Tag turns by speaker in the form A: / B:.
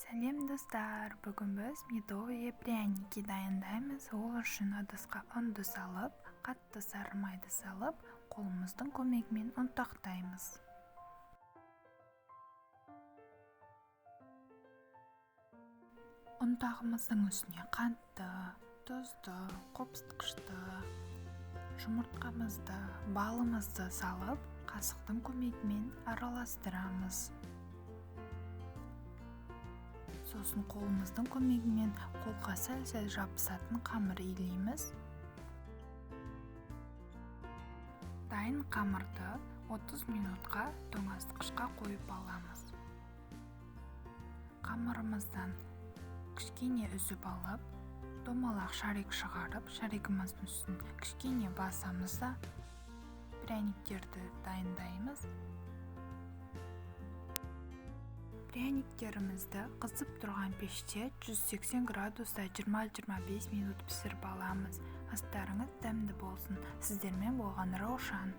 A: Сәлем, достар! Бүгін біз медовые пряники дайындаймыз. Ол үшін ыдысқа ұнды салып, қатты сары майды салып, қолымыздың көмегімен ұнтақтаймыз. Ұнтағымыздың үстіне қантты, тұзды, қопсытқышты, жұмыртқамызды, балымызды салып, қасықтың көмегімен араластырамыз. Сосын қолымыздың көмегімен қолға сәл-сәл жабысатын қамыр илейміз. Дайын қамырды 30 минутқа тоңазытқышқа қойып аламыз. Қамырымыздан кішкене үзіп алып, домалақ шарик шығарып, шаригіміздің үстін кішкене басамыз да, пряниктерді дайындаймыз. Пряниктерімізді қызып тұрған пеште 180 градуста 20-25 минут пісіріп аламыз. Астарыңыз дәмді болсын! Сіздермен болған Раушан.